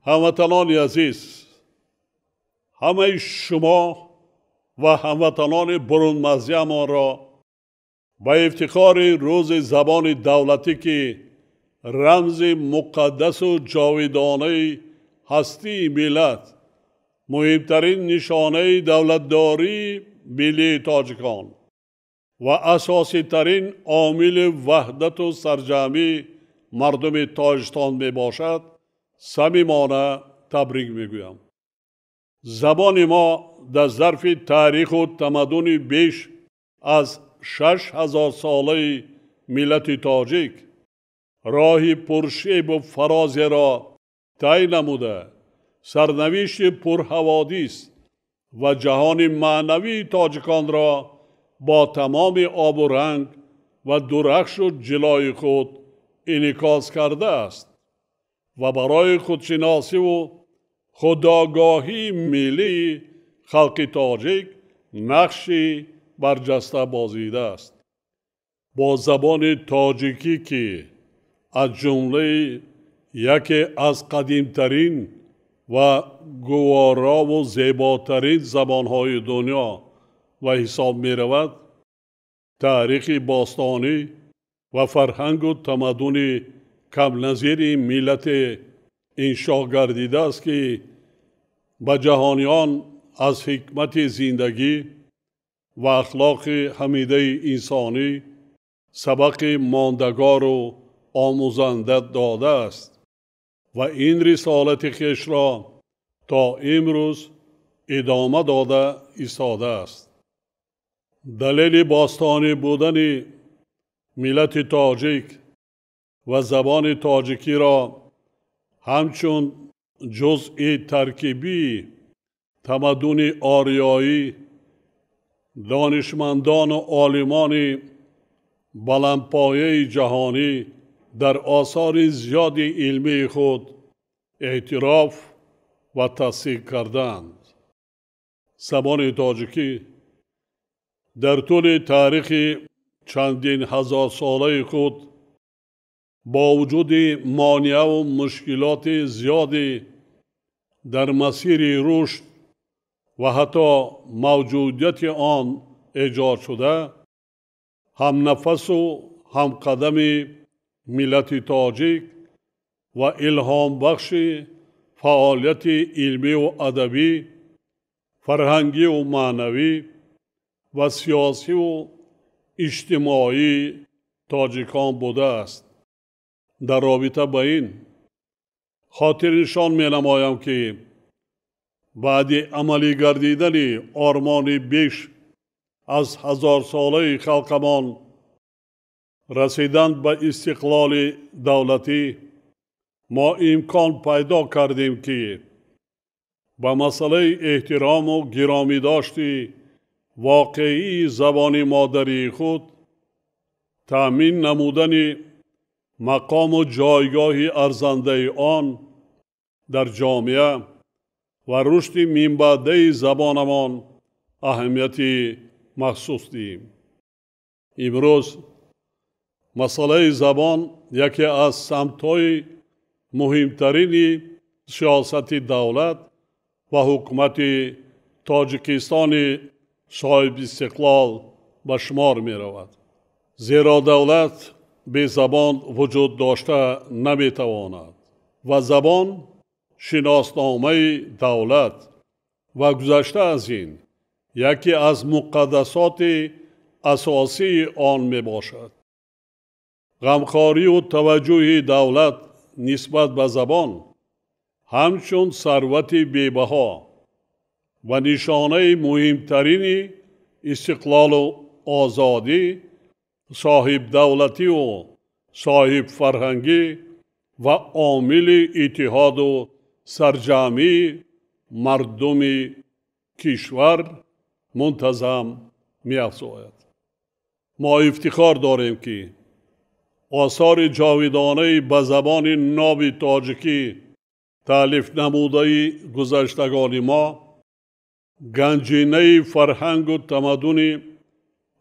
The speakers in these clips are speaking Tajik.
Ҳамватанони азиз, ҳамаи шумо ва ҳамватанони бурунмарзиямонро ба ифтихори рӯзи забони давлатӣ, ки рамзи муқаддасу ҷовидонаи ҳастии миллат, муҳимтарин нишонаи давлатдории миллии тоҷикон ва асоситарин омили ваҳдату сарҷамъии мардуми Тоҷикистон мебошад, самимона табрик мегӯям. Забони мо дар зарфи таъриху тамаддуни беш аз 6000 солаи миллати тоҷик роҳи пуршебу фарозеро тай намуда, сарнавишти пурҳаводис ва ҷаҳони маънавии тоҷиконро бо тамоми обу ранг ва дурахшу ҷилои худ инъикос кардааст ва барои худшиносиву худогоҳии миллии халқи тоҷик нақши барҷаста бозидааст. Бо забони тоҷикӣ, ки аз ҷумлаи яке аз қадимтарин ва гуворову зеботарин забонҳои дунё ва ҳисоб меравад, таърихи бостонӣ ва фарҳангу тамаддуни камназири миллате иншо гардидааст, ки ба ҷаҳониён аз ҳикмати зиндагӣ ва ахлоқи ҳамидаи инсонӣ сабақи мондагору омӯзанда додааст ва ин рисолати хешро то имрӯз идома дода истодааст. Далели бостонӣ будани миллати тоҷик ва забони тоҷикиро ҳамчун ҷузъи таркибии тамаддуни ориёӣ донишмандону олимони баландпояи ҷаҳонӣ дар осори зиёди илмии худ эътироф ва тасдиқ карданд. Забони тоҷикӣ дар тӯли таърихи чандин ҳазорсолаи худ бо вуҷуди монеаву мушкилоти зиёде дар масири рушд ва ҳатто мавҷудияти он эҷод шуда, ҳамнафасу ҳамқадами миллати тоҷик ва илҳомбахши фаъолияти илмию адабӣ, фарҳангию маънавӣ ва сиёсиву иҷтимоии тоҷикон будааст. Дар робита ба ин хотирнишон менамоям, ки баъди амалӣ гардидани ормони беш аз ҳазорсолаи халқамон расидан ба истиқлоли давлатӣ, мо имкон пайдо кардем, ки ба масъалаи эҳтирому гиромидошти воқеии забони модарии худ, таъмин намудани мақому ҷойгоҳи арзандаи он дар ҷомеа ва рушди минбаъдаи забонамон аҳамияти махсус диҳем. Имрӯз масъалаи забон яке аз самтҳои муҳимтарини сиёсати давлат ва ҳукумати Тоҷикистони соҳибистиқлол ба шумор меравад. Зеро давлат безабон вуҷуд дошта наметавонад ва забон шиносномаи давлат ва гузашта аз ин яке аз муқаддасоти асосии он мебошад. Ғамхорию таваҷҷӯҳи давлат нисбат ба забон ҳамчун сарвати бебаҳо ва нишонаи муҳимтарини истиқлолу озодӣ, соҳибдавлативу соҳибфарҳангӣ ва омили иттиҳоду сарҷамъии мардуми кишвар мунтазам меафзояд. Мо ифтихор дорем, ки осори ҷовидонаи ба забони ноби тоҷикӣ таълиф намудаи гузаштагони мо ганҷинаи фарҳангу тамаддуни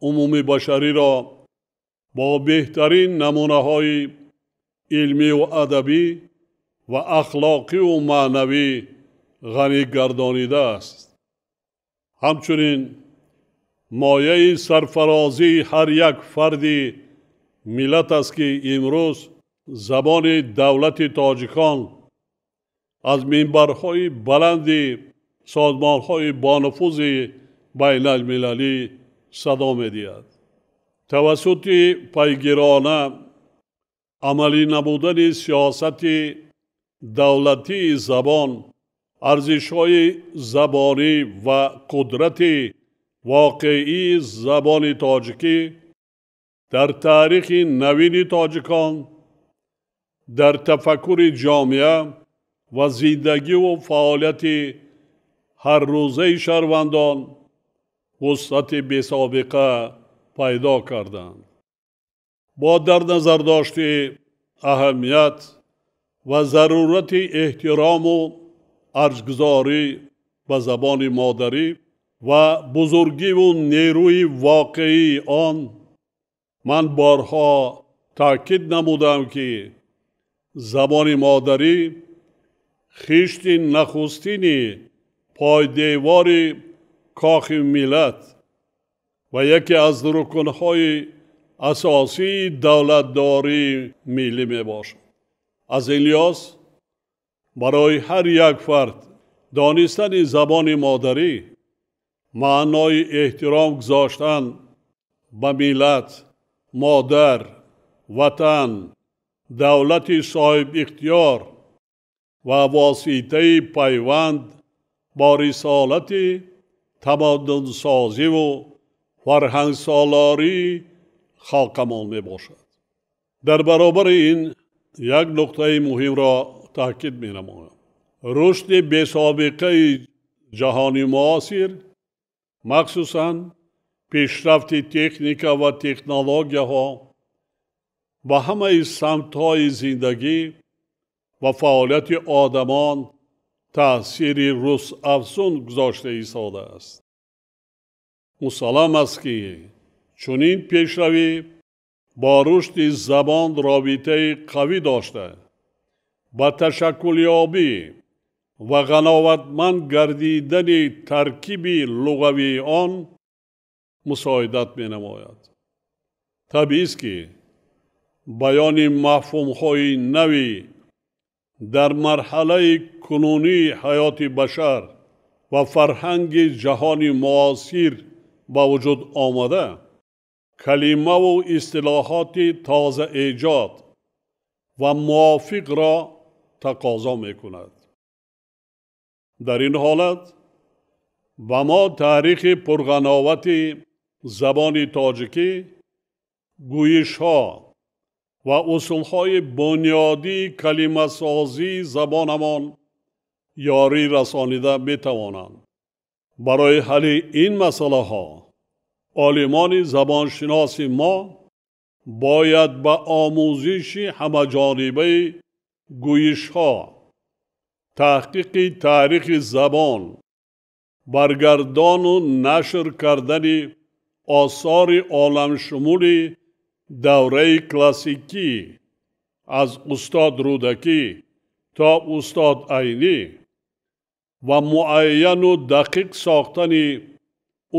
умумибашариро бо беҳтарин намунаҳои илмию адабӣ ва ахлоқиву маънавӣ ғанӣ гардонидааст. Ҳамчунин мояи сарфарозии ҳар як фарди миллат аст, ки имрӯз забони давлати тоҷикон аз минбарҳои баланди созмонҳои бонуфузи байналмилалӣ садо медиҳад. Тавассути пайгирона амалӣ намудани сиёсати давлатии забон, арзишҳои забонӣ ва қудрати воқеии забони тоҷикӣ дар таърихи навини тоҷикон, дар тафаккури ҷомеа ва зиндагиву фаъолияти ҳаррӯзаи шаҳрвандон вусъати бесобиқа пайдо карданд. Бо дар назардошти аҳамият ва зарурати эҳтирому арҷгузорӣ ба забони модарӣ ва бузургиву нерӯи воқеии он, ман борҳо таъкид намудам, ки забони модарӣ хишти нахустини пойдевори кохи миллат ва яке аз рукнҳои асосии давлатдории миллӣ мебошад. Аз ин лиҳоз барои ҳар як фард донистани забони модарӣ маънои эҳтиром гузоштан ба миллат, модар, ватан, давлати соҳибихтиёр ва воситаи пайванд бо рисолати тамаддунсозиву фарҳангсолории халқамон мебошад. Дар баробари ин як нуқтаи муҳимро таъкид менамоям. Рушди бесобиқаи ҷаҳони муосир, махсусан пешрафти техника ва технологияҳо ба ҳамаи самтҳои зиндагӣ ва фаъолияти одамон таъсири рӯзафзун гузошта истодааст. Мусаллам аст, ки чунин пешравӣ бо рушди забон робитаи қавӣ дошта, ба ташаккулёбӣ ва ғановатманд гардидани таркиби луғавии он мусоидат менамояд. Табиист, ки баёни мафҳумҳои нави дар марҳалаи кунунии ҳаёти башар ва фарҳанги ҷаҳони муосир ба вуҷуд омада, калимаву истилоҳоти тозаэҷод ва мувофиқро тақозо мекунад. Дар ин ҳолат ба мо таърихи пурғановати забони тоҷикӣ, гӯйишҳо ва усулҳои бунёдии калимасозии забонамон ёрӣ расонида метавонанд. Барои ҳалли ин масъалаҳо олимони забоншиноси мо бояд ба омӯзиши ҳамаҷонибаи гӯйишҳо, таҳқиқи таърихи забон, баргардону нашр кардани осори оламшумули давраи классикӣ аз устод Рӯдакӣ то устод Айнӣ ва муайяну дақиқ сохтани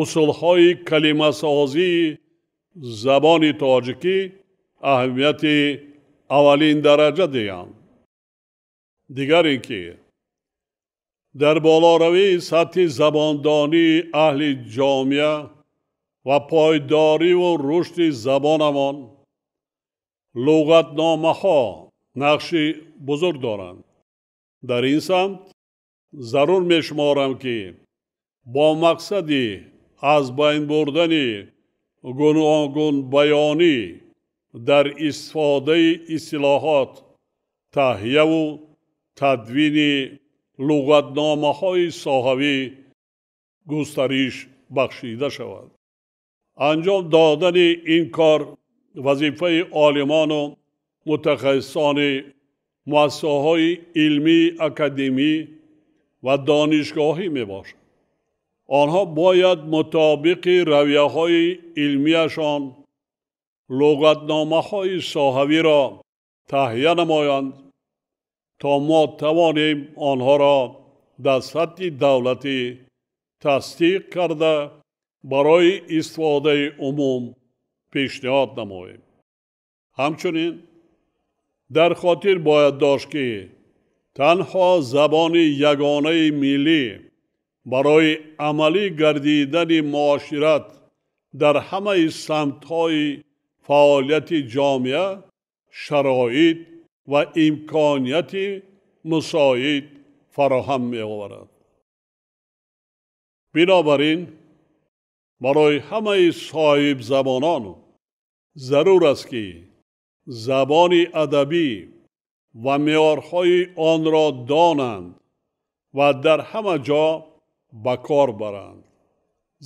усулҳои калимасозии забони тоҷикӣ аҳамияти аввалин дараҷа диҳанд. Дигар ин ки дар болоравии сатҳи забондонии аҳли ҷомеа ва пойдориву рушди забонамон луғатномаҳо нақши бузург доранд. Дар ин самт зарур мешуморам, ки бо мақсади аз байн бурдани гуногунбаёнӣ дар истифодаи истилоҳот, таҳияву тадвини луғатномаҳои соҳавӣ густариш бахшида шавад. Анҷом додани ин кор вазифаи олимону мутахассисони муассисаҳои илмии академӣ ва донишгоҳӣ мебошад. Онҳо бояд мутобиқи равияҳои илмияшон луғатномаҳои соҳавиро таҳия намоянд, то мо тавонем онҳоро дар сатҳи давлатӣ тасдиқ карда барои истифодаи умум пешниҳод намоем. Ҳамчунин дар хотир бояд дошт, ки танҳо забони ягонаи миллӣ барои амалӣ гардидани муошират дар ҳамаи самтҳои фаъолияти ҷомеа шароит ва имконияти мусоид фароҳам меоварад. Бинобар ин барои ҳамаи соҳибзабонон зарур аст, ки забони адабӣ ва меъёрҳои онро донанд ва дар ҳама ҷо ба кор баранд,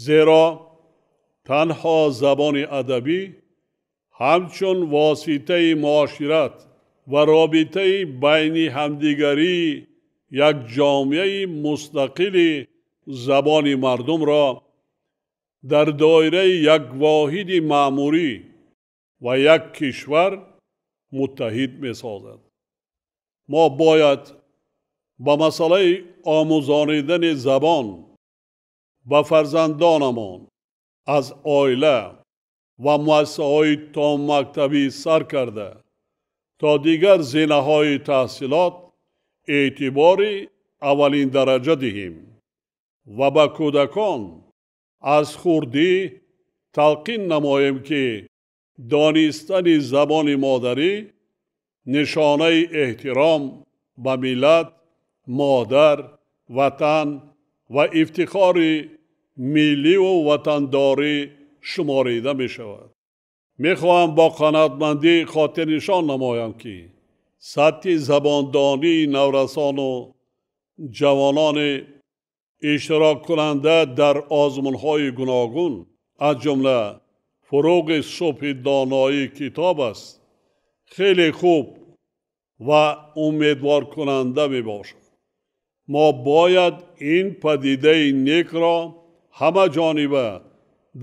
зеро танҳо забони адабӣ ҳамчун воситаи муошират ва робитаи байни ҳамдигарии як ҷомеаи мустақили забони мардумро дар доираи як воҳиди маъмурӣ ва як кишвар муттаҳид месозад. Мо бояд ба масъалаи омӯзонидани забон ба фарзандонамон аз оила ва муассисаҳои томмактабӣ сар карда то дигар зинаҳои таҳсилот эътибори аввалин дараҷа диҳем ва ба кӯдакон аз хурдӣ талқин намоем, ки донистани забони модарӣ нишонаи эҳтиром ба миллат, модар, ватан ва ифтихори милливу ватандорӣ шуморида мешавад. Мехоҳам бо қаноатмандӣ хотирнишон намоям, ки сатҳи забондонии наврасону ҷавонони иштироккунанда дар озмунҳои гуногун, аз ҷумла фуруғи субҳи доноии китоб аст, хеле хуб ва умедворкунанда мебошад. Мо бояд ин падидаи некро ҳамаҷониба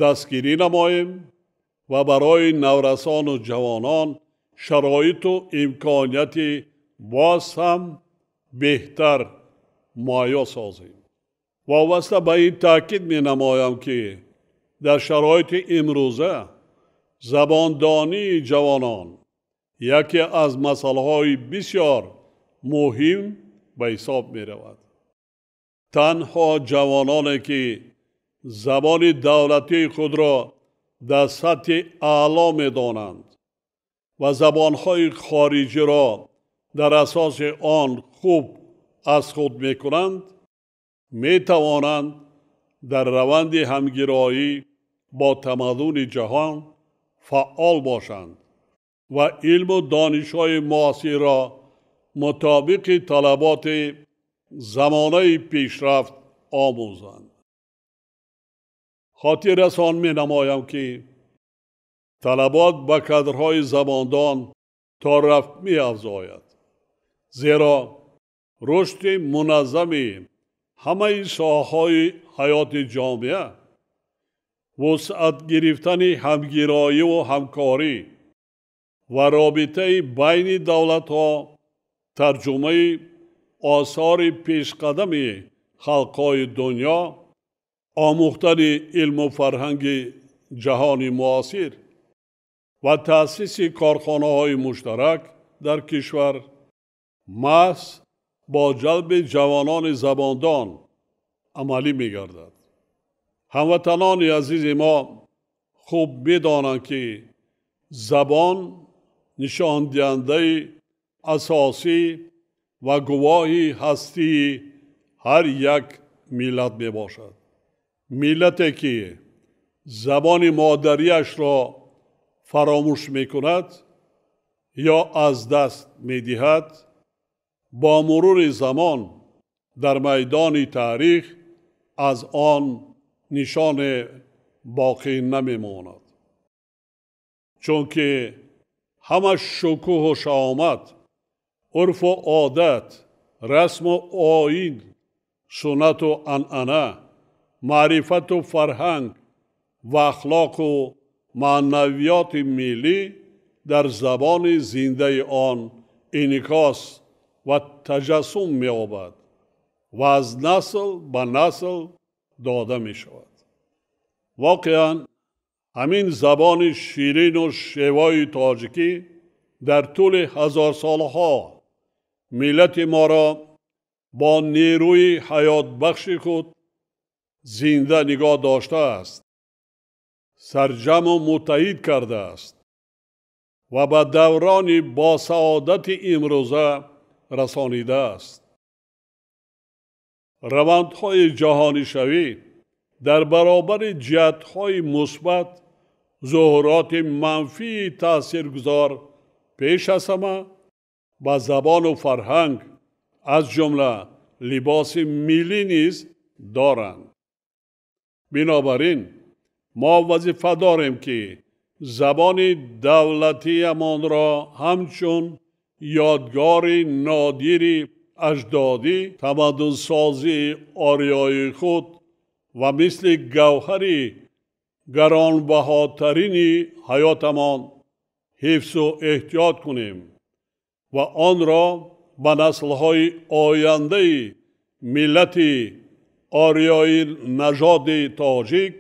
дастгирӣ намоем ва барои наврасону ҷавонон шароиту имконияти боз ҳам беҳтар муҳайё созем. Вобаста ба ин таъкид менамоям, ки дар шароити имрӯза забондонии ҷавонон яке аз масъалаҳои бисёр муҳим ба ҳисоб меравад. Танҳо ҷавононе, ки забони давлатии худро дар сатҳи аъло медонанд ва забонҳои хориҷиро дар асоси он хуб аз худ мекунанд, метавонанд дар раванди ҳамгироӣ бо тамаддуни ҷаҳон фаъол бошанд ва илму донишҳои муосирро мутобиқи талаботи замонаи пешрафт омӯзанд. Хотиррасон менамоям, ки талабот ба кадрҳои забондон то рафт меафзояд, зеро рушди муназзами ҳамаи соҳаҳои ҳаёти ҷомеа, вусъат гирифтани ҳамгироиву ҳамкорӣ ва робитаи байни давлатҳо, тарҷумаи осори пешқадами халқҳои дунё, омӯхтани илму фарҳанги ҷаҳони муосир ва таъсиси корхонаҳои муштарак дар кишвар маҳз бо ҷалби ҷавонони забондон амалӣ мегардад. Ҳамватанони азизи мо хуб медонанд, ки забон нишондиҳандаи асосӣ ва гувоҳи ҳастии ҳар як миллат мебошад. Миллате, ки забони модариашро фаромӯш мекунад ё аз даст медиҳад, бо мурури замон дар майдони таърих аз он нишоне боқӣ намемонад. Чунки ҳама шукӯҳу шаҳомат, урфу одат, расму оин, суннату анъана, маърифату фарҳанг ва ахлоқу маънавиёти миллӣ дар забони зиндаи он инъикос ва таҷассум меёбад ва аз насл ба насл дода мешавад. Воқеан ҳамин забони ширину шевои тоҷикӣ дар тӯли ҳазорсолаҳо миллати моро бо нерӯи ҳаётбахши худ зинда нигоҳ доштааст, сарҷаму муттаҳид кардааст ва ба даврони босаодати имрӯза расонидааст. Равандҳои ҷаҳонишавӣ дар баробари ҷиҳатҳои мусбат зуҳуроти манфии таъсиргузор пеш аз ҳама ба забону фарҳанг, аз ҷумла либоси миллӣ низ доранд. Бинобар ин мо вазифа дорем, ки забони давлатиямонро ҳамчун ёдгори нодири аҷдодӣ, тамаддунсозии ориёи худ ва мисли гавҳари гаронбаҳотарини ҳаётамон ҳифзу эҳтиёт кунем ва онро ба наслҳои ояндаи миллати ориёи нажоди тоҷик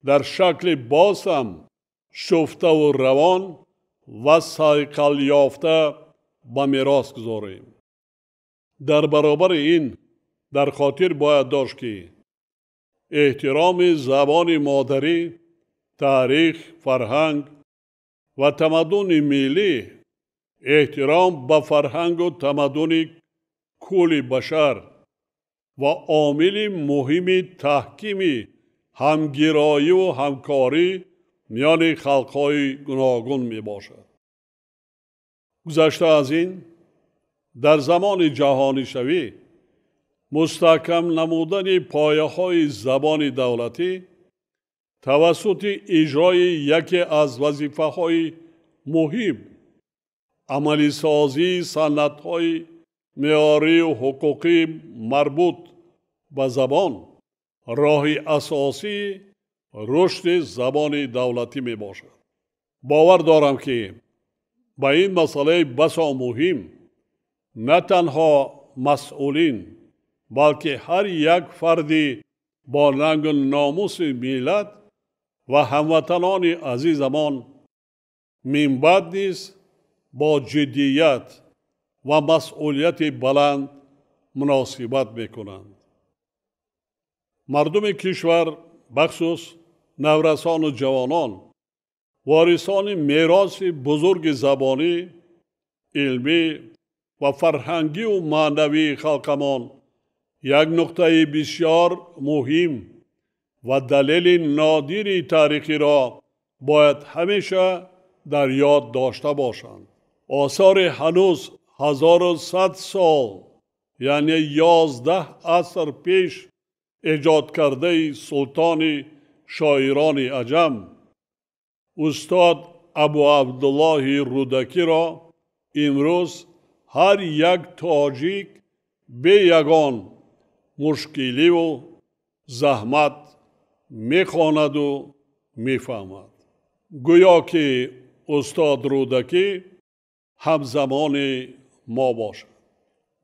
дар шакли боз ҳам шуфтаву равон ва сайқалёфта ба мерос гузорем. Дар баробари ин дар хотир бояд дошт, ки эҳтироми забони модарӣ, таърих, фарҳанг ва тамаддуни миллӣ, эҳтиром ба фарҳангу тамаддуни кулли башар ва омили муҳими таҳкими ҳамгироиву ҳамкорӣ миёни халқҳои гуногун мебошад. Гузашта аз ин, дар замони ҷаҳонишавӣ мустаҳкам намудани пояҳои забони давлатӣ тавассути иҷрои яке аз вазифаҳои муҳим, амалисозии санадҳои меъёрию ҳуқуқии марбут ба забон, роҳи асосии рушди забони давлатӣ мебошад. Бовар дорам, ки ба ин масъалаи басо муҳим на танҳо масъулин, балки ҳар як фарди бо рангу номуси миллат ва ҳамватанони азизамон минбаъд низ бо ҷиддият ва масъулияти баланд муносибат мекунанд. Мардуми кишвар, бахусус наврасону ҷавонон, ворисони мероси бузурги забонӣ, илмӣ ва фарҳангию маънавии халқамон як нуқтаи бисёр муҳим ва далели нодири таърихиро бояд ҳамеша дар ёд дошта бошанд. Осори ҳанӯз 1100 сол, яъне 11 аср пеш эҷод кардаи султони шоирони аҷам, устод Абуабдуллоҳи Рӯдакиро имрӯз ҳар як тоҷик бе ягон мушкиливу заҳмат мехонаду мефаҳмад. Гӯё ки устод Рӯдакӣ ҳамзамони мо бошад.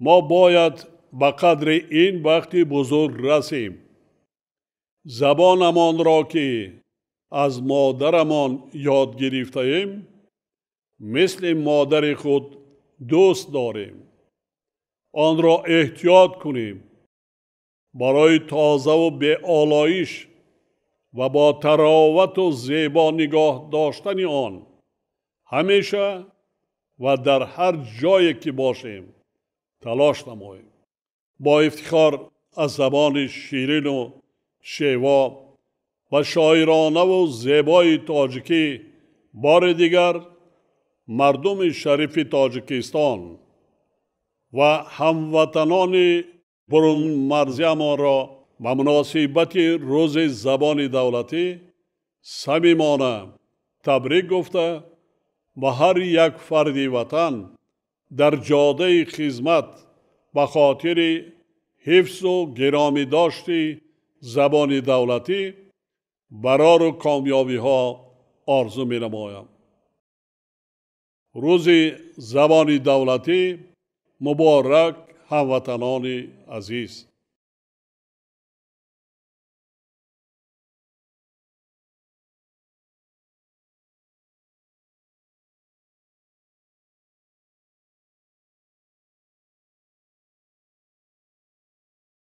Мо бояд ба қадри ин бахти бузург расем. Забонамонро, ки аз модарамон ёд гирифтаем, мисли модари худ дӯст дорем. Онро эҳтиёт кунем. Барои тозаву беолоиш ва бо таровату зебо нигоҳ доштани он ҳамеша ва дар ҳар ҷое ки бошем талош намоем. Бо ифтихор аз забони ширину шево ва шоиронаву зебои тоҷикӣ бори дигар мардуми шарифи Тоҷикистон ва ҳамватанони бурунмарзиамонро ба муносибати Рӯзи забони давлатӣ самимона табрик гуфта, ба ҳар як фарди ватан дар ҷодаи хизмат ба хотири ҳифзу гиромӣ дошти забони давлатӣ барору комёбиҳо орзу менамоям. Рӯзи забони давлатӣ Муборак, ҳамватанони азиз!